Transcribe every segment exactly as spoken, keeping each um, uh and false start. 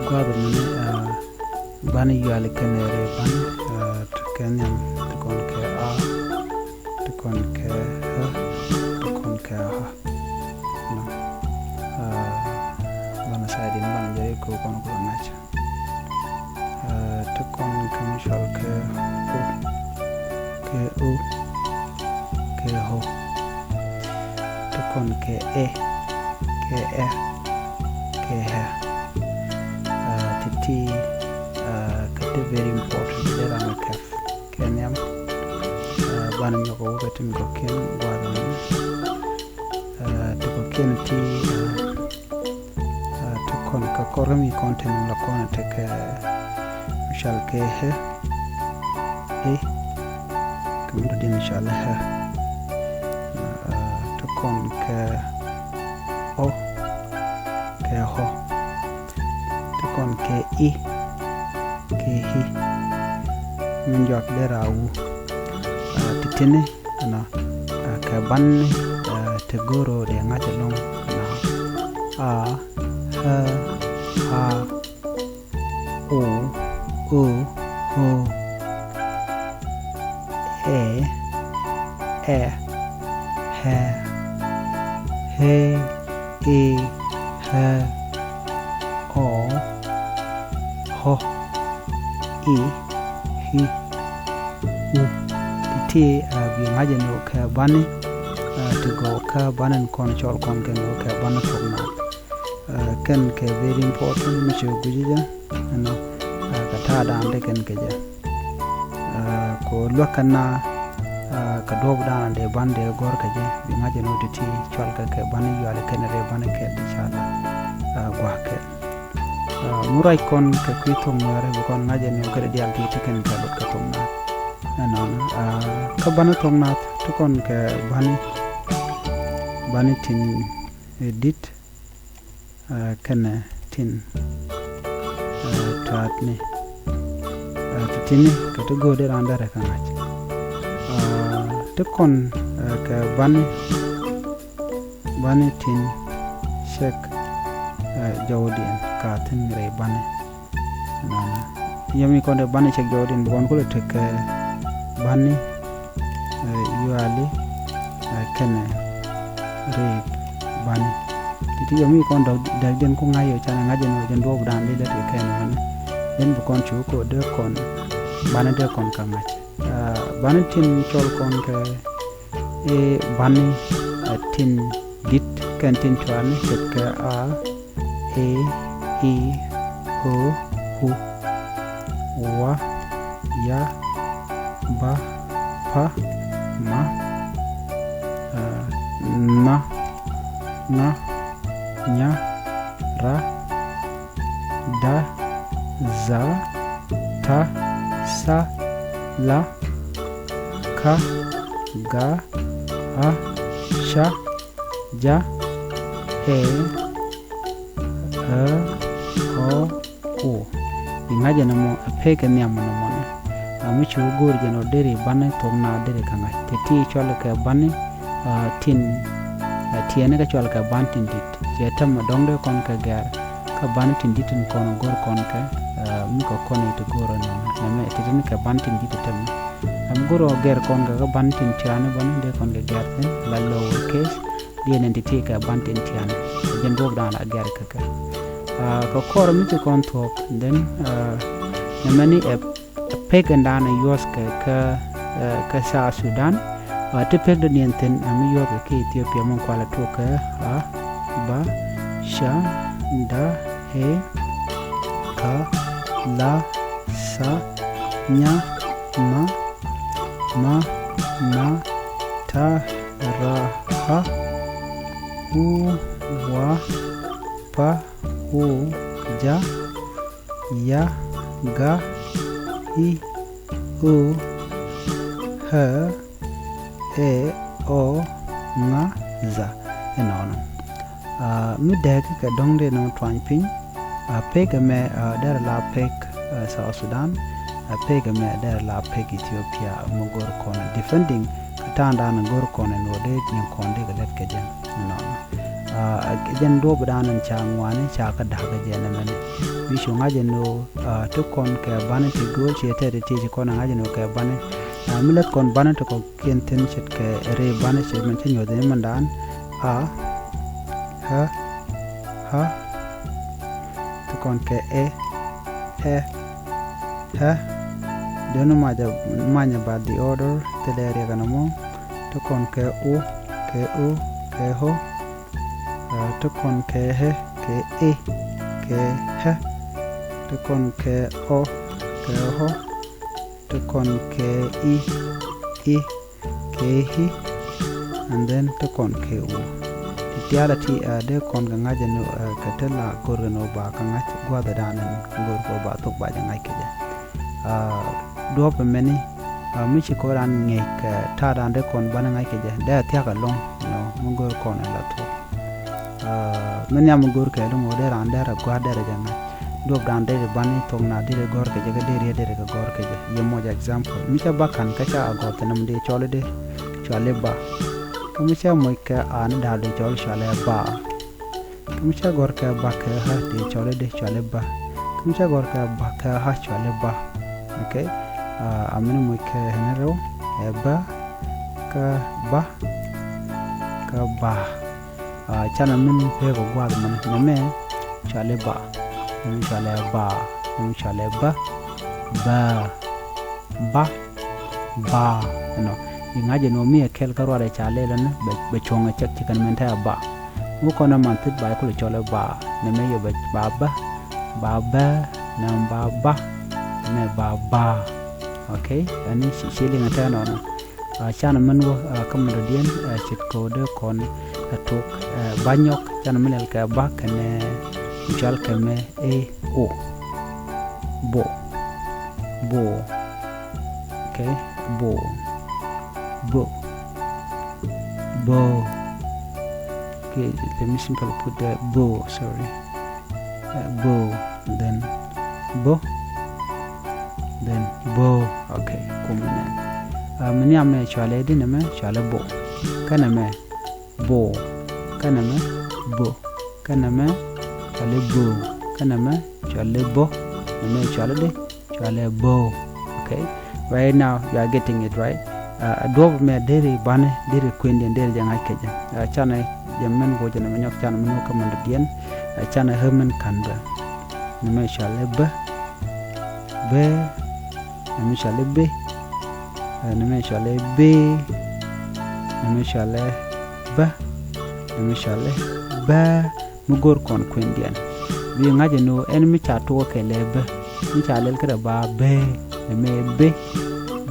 Gua̱a̱th ɛmɛ, ah, banɛ yuali kɛnɛ rɛy banɛ, ah, ti kɛ nhiam, ti kɔn kɛ a, ti kɔn kɛ ɛ, ti kɔn kɛ a. Nɔ. Ah, banɛ side in banɛ jɛ rɛy kɛ kɔn kɛ ŋa̱c. Ah, ti kɔn kɛ mi cɔal kɛ o, kɛ o, kɛ o. Ti kɔn kɛ ɛ, kɛ ɛ, kɛ ɛ. Ah, ti ti, ah, kɛ ti very important, dee ran kɛ kɛ nhiam. Ah, banɛ nyɔk wä kɛ tin kɔ̱kiɛn gua̱a̱th ɛmɛ. Ah, ti kɔ̱kiɛn ti, ah, ah, ti kɔn kɛ kɔr mi kɔn tin la kɔn tekɛ mi cɔal kɛ ɛ, ɛ, kɛ mi dɔ̱diɛn cɔal ɛ. Ah, ti kɔn kɛ ɔ, kɛ ɔ. Ti kɔn kɛ i, kɛ i. Min jɔak dee ra wu. Ah, ti tini, ɛnɔ, ah, kɛ bani, ah, ti goro dee ŋa̱c ɛlɔ̱ŋ, ɛnɔ. A, ɛ, a, o, o, o. Ɛ, ɛ, ɛ, ɛ, ɛ, ɛ, ɛ, ɔ, ɔ, i, i, u. Ti ti, ah, bi ŋa̱c ɛn ɣöö kɛ bani, ah, ti gɔw kɛ bani kɔn cɔl kɔn kɛ ɛn ɣöö kɛ bani thok naath. Ah, kɛn kɛ very important mi cɛ guic jɛ, ɛnɔ, ah, kɛ ta̱a̱ da̱a̱n dee kɛn kɛ jɛ. Ah, kɛ ɣöö luäk kɛn na, ah, kɛ duɔ̱ɔ̱p da̱a̱n dee ban dee gɔ̱r kɛ jɛ, bi ŋa̱c ɛn ɣöö ti ti cɔal kɛ kɛ bani yuali kɛn rɛy bani kɛl di ca la, ah, gua̱a̱k kɛl. Ah, mi ruac kɔn kɛ kui̱ thok Nuɛɛri bi kɔn ŋa̱c ɛn ɣöö kɛ diaal ti ti kɛn kɛ luɔt kɛ thok naath. Ɛnɔnɔ, ah, kä bani thok naath ti kɔn kɛ bani, bani tin, eh, di̱t, ah, kɛnɛ tin, ah, tuaatni. Ah, ti tini kɛ ti go̱o̱r di ran dɛrɛ kɛ ŋa̱c. Ah, ti kɔn, ah, kɛ bani, bani tin cɛk, ah, jɔwdiɛn ka thin rɛy bani. Nana. Yɛm ikɔn dee bani cɛk jɔwdiɛn bi kɔn kulɛ tekɛ bani, eh, yuali, eh, kɛnɛ rip bani. Ti ti yɛm ikɔn dɔk dɛk diɛn ku ŋa̱c yɛ canɛ ŋa̱c jɛn wä jɛn duɔɔp dan di lɛt kɛ kɛn mɛnɛ. Jɛn bi kɔn cu ko dee kɔn bani dee kɔn ka ŋa̱c. Ah, bani tin cɔl kɔn kɛ, eh, bani, eh, tin di̱t kɛn tin cuani ce̱tkɛ a, e, i, o, u, wa, ya, ba, pa, ma, ah, ma, ŋa, nya, ra, da, za, ta, sa, la, ka, ga, ɣa, ca, ja, ɛ, ɛ, ɔ, o. Bi ŋa̱c ɛn ɛmɔ ɛ pek ɛ nhiam ɛn ɛmɔni. A mi cu go̱o̱r jɛn ɔ deri bani thok na deri kɛ ŋa̱c. Te ti cɔl kɛ bani, ah, tin, ah, tiɛni kɛ cɔl kɛ ban tin di̱t. Cɛ tɛm ɛ dɔ̱ŋ dee kɔn kɛ gɛr. Kä bani tin di̱t in kɔn go̱o̱r kɔn kɛ, ah, mi kɛ kɔn iti go̱o̱r ɛn ɛmɔ. Nɛmɛ ti tin kɛ ban tin di̱t tɛm. Ɛm go̱o̱r ɔ gɛr kɔn kɛ kä bani tin tiani bani dee kɔn kɛ gɛr thin la lower case. Diɛ nɛn ti ti kɛ ban tin tiani. Jɛn duɔk dan la gɛr kɛ kɛ. Ah, kɛ kɔr mi ci kɔn thuɔk, then, ah, nɛmɛni ɛ pek in dan ɛ yuɔth kɛ kä, eh, kä South Sudan. Ah, ti pek dɔ niɛn thin, ah, mi yuɔth kɛ kä Ethiopia mi kualɛ tuɔk kɛ a, ba, ca, da, ɛ, ka, la, sa, nya, ma, ma, na, ta, ra, ɣa, u, wa, pa, u, ja, ya, ga, i, o, ɣä, ɛ, ɔ, ŋa, dha. Ɛnɔnɔ. Ah, mi dee kɛ kɛ dɔ̱ŋ dee nɔ tuany piny. Ah, pek ɛmɛ, ah, derɛ la pek, ah, South Sudan. Ah, pek ɛmɛ derɛ la pek Ethiopia mi go̱r kɔn, depending kɛ ta̱a̱ŋ dan go̱r kɔn ɛn ɣöö dee nyin kɔn dee kɛ lät kɛ jɛn. Ɛnɔnɔ. Aa, jɛn duɔ̱ɔ̱p dan in ca ŋuani ca kä da̱k kɛ jɛ nɛmɛni. Mi cu ŋa̱c ɛn ɣöö, aa, ti kɔn kɛ bani ti gööl ciɛ tɛt ti ti ci kɔn ɛ ŋa̱c ɛn ɣöö kɛ bani. Aa, mi lät kɔn bani ti kɔ̱kiɛn thi̱n ce̱tkɛ ri bani ce̱t min cä nyuɔ̱th ni mindan. A, ä, ä. Ti kɔn kɛ ɛ, ɛ, ɛ. Dee ni manyɛ, manyɛ ba the order thilɛ riɛk ɛn ɛmɔ. Ti kɔn kɛ u, kɛ u, kɛ ɔ. Aa, ti kɔn kɛ ɛ, kɛ ɛ, kɛ ɛ. Ti kɔn kɛ ɔ, kɛ ɔ. Ti kɔn kɛ i, i, kɛ i. And then ti kɔn kɛ u. Ti tiaal a ti, aa, dee kɔn kɛ ŋa̱c ɛn, aa, kɛ ti la go̱r kɛ ni ɣöö ba kɛ ŋa̱c gua̱a̱th ɛ dan ɛn go̱r kɛ ɣöö ba thok ba jɛ ŋa̱c kɛ jɛ. Aa, duɔ̱ɔ̱p ɛmɛni, aa, mi ci kɔn ran ŋi̱eec kɛ ta̱a̱ dan dee kɔn bani ŋa̱c kɛ jɛ, dee a thia̱k ɛlɔ̱ŋ, you know, mi go̱r kɔn ɛ la thok. Aa, mi nhiam mi go̱r kɛ ɛlɔ̱ŋ ɣöö dee ran dee rɛ gua̱a̱th dee rɛ jɛ ŋa̱c. Duɔ̱ɔ̱p dan dee rɛ bani thok na dee rɛ gɔ̱r kɛ jɛ, kä dee rɛ dee rɛ kɛ gɔ̱r kɛ jɛ. Yɛ moc example. Mi ca ba ka̱n kä ca a gɔ̱r kɛ nɛmɛ dee cɔl i̱ dee, cɔal i̱ ba. Kä mi ca moc kɛ a ni da̱a̱l dee cɔl, cɔal i̱ ba. Kä mi ca gɔ̱r kɛ ba kɛ ɣä dee cɔl i̱ dee, cɔal i̱ bä. Kä mi ca gɔ̱r kɛ ba kɛ ɣä cɔal i̱ ba. Okay. Aa, a mini moc kɛ hɛn rɛw ɛ bä kä ba kä ba. Aa, canɛ min pek ɔ gua̱a̱th mɛnɛ, nɛmɛ cɔal i̱ ba, nɛmɛ cɔal i̱ ba, nɛmɛ cɔal i̱ bä, bä, ba, ba. Ɛnɔ, i̱ ŋa̱c ɛn ɣöö mi ɛ kɛl kä ruac ɛ ca lɛl ɛn bɛ, bɛ cuɔ̱ŋ ɛ cɛk ci kɛn min te ɛ ba. Mi kɔn ɛ man thit ba i̱ kulɛ cɔl i̱ ba, nɛmɛ yɛ bɛ ba bä, ba bä, nɛmɛ ba ba, nɛmɛ ba ba. Okay, ɛn i̱ ci, ci liŋ ɛ tɛn ɔnɔ. Aa, canɛ min wä, aa, kä min dɔ̱diɛn, aa, ce̱tkɛ ɣöö dee kɔn ɛ tok, aa, ba nyɔk, canɛ min lɛl kɛ ba kɛnɛ mi cɔal kɛ mɛ ɛ o. Bo. Bo. Okay. Bo. Bo. Bo. Okay, let me simply put that bo, sorry. Aa, bo, then bo, then bo. Okay, kumɛ nɛ. Aa, mi nhiam mɛ cɔalɛ di nɛmɛ cɔalɛ bo. Kä nɛmɛ bo. Kä nɛmɛ bo. Kä nɛmɛ cɔalɛ bo. Kä nɛmɛ cɔalɛ bo. Nɛmɛ cɔalɛ di, cɔalɛ bo. Okay. Right now you are getting it right. Aa, duɔ̱ɔ̱p mɛ deri banɛ, deri kuendiɛn, deri jɛ ŋa̱c kɛ jɛ. Aa, canɛ jɛ mɛn go̱o̱cɛ nɛmɛ nyɔk, canɛ mɛn wä kä mɛn dɔ̱diɛn. Aa, canɛ ɣä mɛn ka̱n bä. Nɛmɛ cɔalɛ bä. Bä. Nɛmɛ cɔalɛ bä. Aa, nɛmɛ cɔalɛ bä. Nɛmɛ cɔalɛ bä. Nɛmɛ cɔalɛ bä. Mi go̱r kɔn kuendiɛn. Bi ŋa̱c ɛn ɣöö ɛn mi ca tuɔɔk kɛ lɛ bä. Mi ca lɛl kärɛ ba bee. Nɛmɛ bee.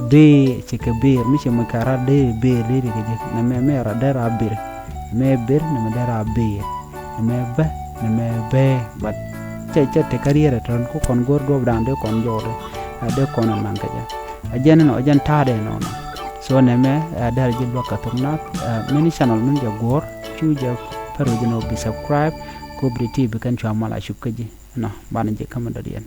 Bee, ci kɛ beer. Mi ci moc kɛ rat dee beer, dee ri kɛ jek. Nɛmɛ mɛ rat dee rat beer. Nɛmɛ beer, nɛmɛ dee rat beer. Nɛmɛ bä, nɛmɛ bee. But cɛ, cɛ te kä rier ɛ tɔn ku kɔn go̱r duɔ̱ɔ̱p dan dee kɔn jɔwdɛ. Ɛ dee kɔn ɛ naŋ kɛ jɛ. Ɛ jɛn ɛnɔ, ɛ jɛn ta̱a̱dɛ ɛnɔnɔ. So nɛmɛ, ɛ dee rɛ ji̱ luäk kɛ thok nath. Ɛ mɛni channel min jɛ guɔ̱ɔ̱r, cu jɛ pär wec ɛn ɣöö bi subscribe. Kop di ti bi kɛn cua mal a cup kä ji̱. Nɔ, banɛ jɛ kä mɛn dɔ̱diɛn.